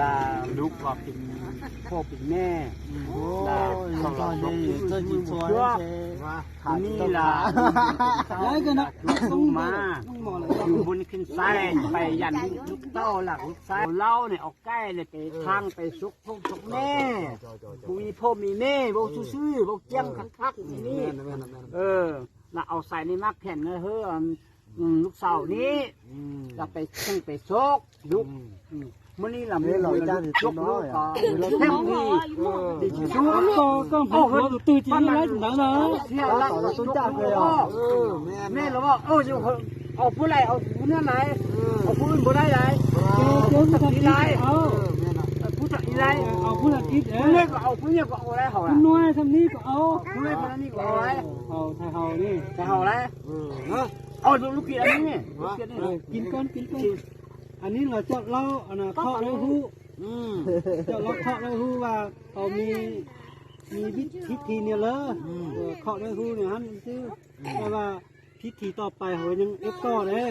ລະລູກກໍເປັນພໍ່ເປັນແມ່ ລະເຂົາລະຕົກຢູ່ເຈົ້າຈິນຊອຍ ອັນນີ້ລະ ໄດ້ກັນນະ ລົງມາ ຢູ່ບົນຂຶ້ນໄຊ ໄປຢັນລູກເຕົ້າ ລະລູກຊາຍລາວນີ້ ເອົາໄກ່ໄປທາງໄປສົກພໍ່ສົກແມ່ ບໍ່ມີພໍ່ມີແມ່ ເວົ້າຊື່ໆ ເວົ້າຈຽງຄັກໆ ນີ້ ເອີ ລະເອົາໄຊນີ້ມາແຂວນເຮີ ອືມ ລູກສາວນີ້ ອືມ ລະໄປເຊິ່ງໄປສົກ ດຸ ອືມ ອືມ ມື້ນີ້ລະມີຄົນຈົກລູກກໍແຮບດີ ເອີ ດີທີ່ສຸດ ກໍກໍເອົາເງິນຕື້ຈີນໄວ້ຖິງນັ້ນນະ ເສຍລະ ເອີ ແມ່ນ ແມ່ນລະວ່າ ເອີ ເອົາຜູ້ໃດ ເອົາຜູ້ນັ້ນຫຼາຍ ເອີ ເອົາຜູ້ອື່ນບໍ່ໄດ້ຫຼາຍ ເອີ ຜູ້ສັກດີຫຼາຍ ເອີ ແມ່ນລະ ເອີ ຜູ້ສັກດີຫຼາຍ ເອີ ເອົາຜູ້ສັກດີ ເອີ ຜູ້ນີ້ກໍເອົາ ຜູ້ນີ້ກໍເອົາໄດ້ເຮົາ ຜູ້ນ້ອຍຊ່ຳນີ້ກໍເອົາ ຜູ້ນ້ອຍຊ່ຳນີ້ກໍເອົາໄດ້ ເອົາໄທເຮົານີ້ ໄທເຮົາໄດ້ ເອີ ເອົາລູກກິນອັນນີ້ ລູກກິນນີ້ ເອີ ກິນກ່ອນ ກິນກ່ອນ ອັນນີ້ລະເຈາະເຫຼົ້າ ອັນນະ ເຄາະໃຫ້ຮູ້ ອືມ ເຈາະເຫຼົ້າເຄາະໃຫ້ຮູ້ວ່າເຂົາມີ ມີພິທີນີ້ເລີຍ ອືມ ເອີ ເຄາະໃຫ້ຮູ້ນີ້ຫັ້ນຊື່ ອືມ ແຕ່ວ່າພິທີຕໍ່ໄປເຮົາຍັງເຮັດຕໍ່ເດ້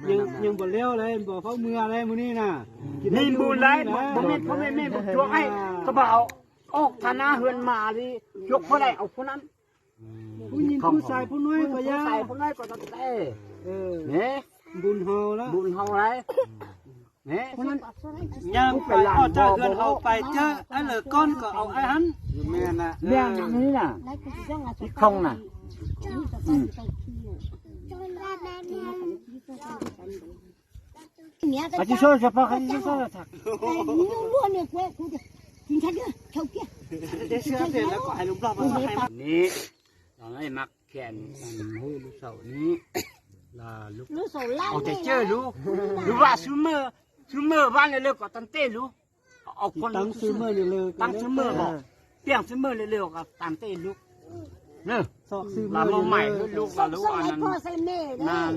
ຍັງ ຍັງບໍ່ແລ້ວເດ້ ບໍ່ຟ້າວເມືອເດ້ມື້ນີ້ນະ ອືມ ກິນໃຫ້ຢູ່ ນີ້ບຸນໄດ້ ມື້ນີ້ນະ ບໍ່ແມ່ນ ບໍ່ແມ່ນ ແມ່ນບຸນຈວກໃຫ້ ອ່າ ກໍບໍ່ເອົາ ອອກຖານະເຮືອນມານີ້ ຍົກຜູ້ໃດເອົາຜູ້ນັ້ນ. ຜູ້ຍິງຜູ້ຊາຍຜູ້ນ້ອຍກໍຢ່າ ຜູ້ຊາຍຜູ້ນ້ອຍກໍຕາມແຕ່ ເອີ ເນ ບຸນເຮົາລະ ບຸນເຮົາຫຼາຍ ເນ ຜູ້ນັ້ນ ຍ່າງໄປອອກຈາກເຮືອນເຮົາໄປເຈີອ້າຍເລີກ້ອນກໍເອົາອ້າຍຫັ້ນ ແມ່ນນະ ເລື່ອງນີ້ນະ ທີ່ຂອງນະ ອືມ ນີ້ ລາວໃຫ້ມັກແຂນອັນຮູ້ລູກສາວນີ້ ລາລູກ ລູກສາວລາວ ເອົາໃຈເຈີລູກ ລູກວ່າຊຸມເມີ ຊຸມເມີວ່າເລີກໆກໍຕັນເຕລູກ ເອົາຄົນຕັ້ງຊຸມເມີເລີກໆ ຕັ້ງຊຸມເມີບໍ ປ່ຽນຊຸມເມີເລີກໆກໍຕັນເຕລູກ ເນີ ຊອກຊຸມເມີ ລາວມາໃໝ່ລູກ ລາລູກອັນນັ້ນ ນາງ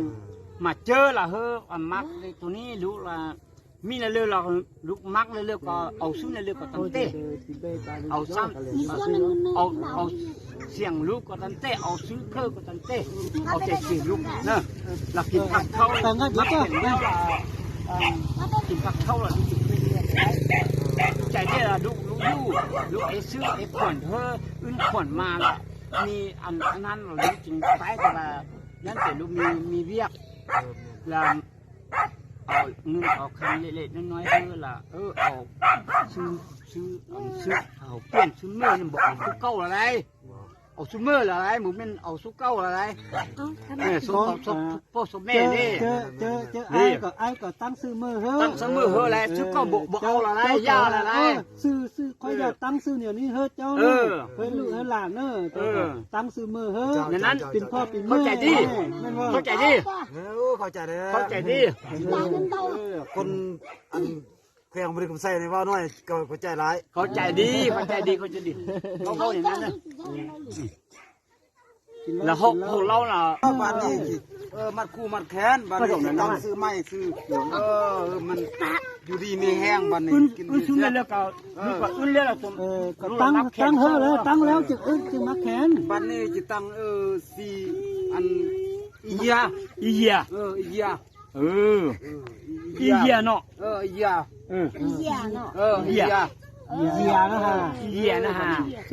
ມາເຈີລາເຮີ ອັນມັກໂຕນີ້ລູກລາ ມີແນວເລີກ ລາລູກມັກແນວເລີກກໍເອົາຊື້ແນວເລີກກໍຕາມເຕ ເອົາຊ້ຳ ເອົາ ເອົາສຽງລູກກໍຕາມເຕ ເອົາຊື້ເພີ້ກໍຕາມເຕ ເອົາໃຈເຈີລູກເນີ ລາກິນຜັກເຂົ້າ ແຕ່ງງານ ລາກິນແລ້ວລາ ເອີ ກິນຜັກເຂົ້າລາ ໃຈເດລາ ລູກ ລູກຢູ່ ລູກເອຊື້ເອຂວັນເຮີ ອື່ນຂວັນມາລາ ມີອັນ ອັນນັ້ນລາ ລູກຈຶ່ງໄປ ແຕ່ວ່ານັ້ນເປັນລູກມີ ມີວຽກ ລາ ເອົາເງິນເອົາຄຳເລັກໆນ້ອຍໆເດີລະ ເອີ ເອົາຊື້ ຊື້ ເອົາຊື້ ເອົາປ່ຽນຊຸມເມີ ບໍ່ເອົາຊຸມເກົ່າລະໄດ ເອົາຊຸມເມີລະໄດ ບໍ່ແມ່ນເອົາຊຸມເກົ່າລະໄດ ເອີ ຊຸມເກົ່າ ຊຸມພໍ່ຊຸມແມ່ເດ້ ເຈີ ເຈີ ເຈີ ອ້າຍກໍ ອ້າຍກໍຕັ້ງຊື່ເມີເຮີ ຕັ້ງຊື່ເມີເຮີແຫຼະ ເອີ ຊຸມເກົ່າບໍ່ ບໍ່ເອົາລະໄດ ເຈົ້າ ຢ່າລະໄດ ເອີ ຊື່ ຊື່ ຂ້ອຍຢາກຕັ້ງຊື່ແນວນີ້ເຮີເຈົ້າ ເອີ ເຮີລູກເຮີຫຼານເນີ ເຈົ້າກໍຕັ້ງຊື່ເມີເຮີ ເຈົ້າ ນັ້ນ ເປັນພໍ່ເປັນແມ່ ເຂົ້າໃຈດີ ແມ່ນບໍ່ ເຂົ້າໃຈດີ ເອີ ເຂົ້າໃຈແລ້ວ ເຂົ້າໃຈດີ ເອີ ຄົນອັນ ແຂວງບໍລິຄຳໄຊນີ້ເວົ້າໜ້ອຍກໍເຂົ້າໃຈຫຼາຍ ເຂົ້າໃຈດີ ເຂົ້າໃຈດີ ເຂົ້າໃຈດີ ເຂົາເວົ້າຢ່າງນັ້ນນະ ແລ້ວເຮົາ ເຮົາເລົ່າລະ ບາດນີ້ຊິ ເອີ ມັດຄູ່ມັດແຂນ ບາດນີ້ຊິຕັ້ງຊື່ໃໝ່ຊື່ ເອີ ມັນຢູ່ດີມີແຮງ ບາດນີ້ ອຶ້ນ ອຶ້ນຊຸມແລ້ວກໍ ເອີ ອຶ້ນແລ້ວກໍ ເອີ ກໍຕັ້ງ ຕັ້ງເຮີແລ້ວ ຕັ້ງແລ້ວຈຶ່ງອຶ້ນຈຶ່ງມັດແຂນ ບາດນີ້ຊິຕັ້ງ ເອີ ຊິ ອັນ ອີເຢຍ ອີເຢຍ ເອີ ອີເຢຍ ເອີ ເອີ ອີເຢຍເນາະ ເອີ ອີເຢຍ ເອີ ອີເຢຍເນາະ ເອີ ອີເຢຍ ອີເຢຍເນາະ ອີເຢຍນະ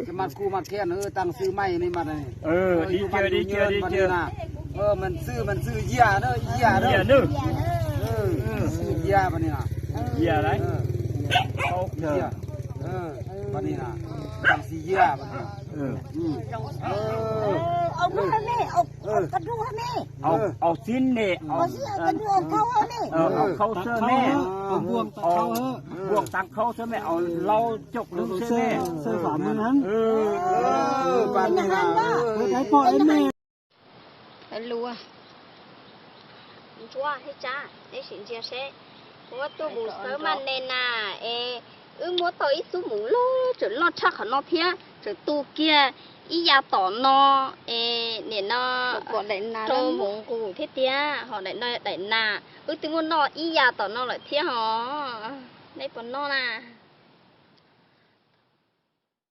ຈະມັດຄູ່ມັດແຂນ ເອີ ຕັ້ງຊື່ໃໝ່ນີ້ ມັດນີ້ ເອີ ດີເຈີ ດີເຈີ ດີເຈີ ເອີ ມັນຊື່ ມັນຊື່ເຢຍເດີ ເຢຍເດີ ເດີ ເອີ ເຢຍບັດນີ້ນະ ເຢຍໄດ ເອີ ເຢຍ ເອີ ບັດນີ້ນະ ຕັ້ງຊື່ເຢຍບັດນີ້ ເອີ ເອີ ເອົາເງິນມາແມ່ ເອົາ ເອີ ເອົາກະດູກໃຫ້ແມ່ ເອົາ ເອີ ເອົາຊີ້ນເດ້ ເອົາຊີ້ນ ເອົາກະດູກ ເອົາເຂົ້າໃຫ້ແມ່ ເອີ ເອົາເຂົ້າເສີມແມ່ ເອີ ເອົາບ່ວງຕັກເຂົ້າເຮີ ເອີ ບ່ວງຕັກເຂົ້າເສີມແມ່ ເອົາເຫຼົ້າຈົກໜຶ່ງໃສ່ແມ່ ເອີ ໃສ່ຝ່າມືຫັ້ນ ເອີ ເອີ ປານນັ້ນນະ ເອີ ເອີ ເຮັດໃຫ້ພໍ່ໃຫ້ແມ່ Lúa. Chúa hết cha, để xin chia sẻ. Ua tu mù sớm mà nè nà, ê, ư mua tàu ít sú mù lô, trở lo chắc hả nó thiá, trở tu kia, ít ya tỏ nó, ê, nè nó, trâu mù ngủ thế tiá, họ đẩy nó đẩy nà, ư tư mua nó, ít ya tỏ nó lại thiá hò, nè còn nó nà.